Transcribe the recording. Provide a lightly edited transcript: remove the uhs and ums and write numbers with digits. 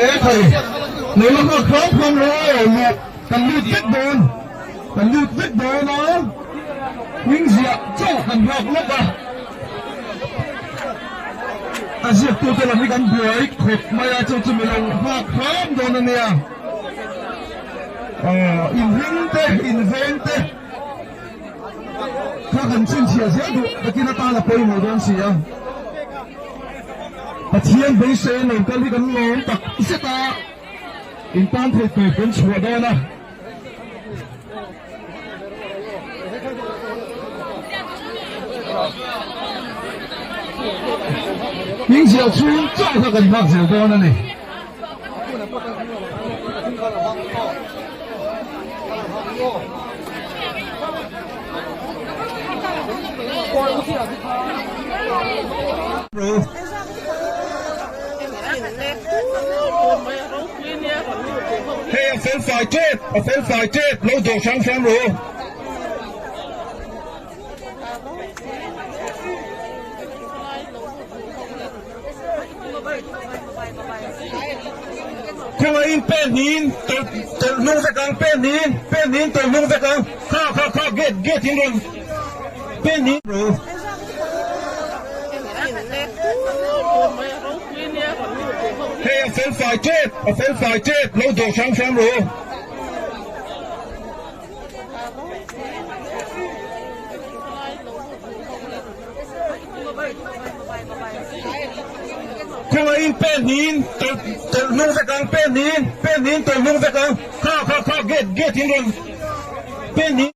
E thei lo la nghak hram hram rawh luh kan lut vek dawn kan lut vek dawn a hming ziah chauh kan nghak lawk a a ziaktute lam hi kan buai khawp mai a chu chu mi lo nghak hram dawn a nia aw inhming te inveng te. Kha kan chhinchhiah zel duh takin atan a pawimawh dawn si a. Pathian beisei lo kal hi kan lawm tak zet a, in tan theih tur kan chhuah dawn a. Hmingziah chhung chauh kha kan nghak zel dawn a ni. Hei a fel fai tep, a fel fai tep, lo dawh hrang hrang ru. Khawngaihin pen hnin tawlh tawlh hnung vek ang pen hnin pen hnin tawlh hnung vek ang kha kha kha gate gate in rawn pen hnin ru. Hei a fel fai tep a fel fai tep lo dawh hrang hrang ru. Khawngaihin pen hnin tawlh tawlh hnung vek ang pen hnin pen hnin tawlh hnung vek ang kha kha kha gate gate in rawn pen hnin.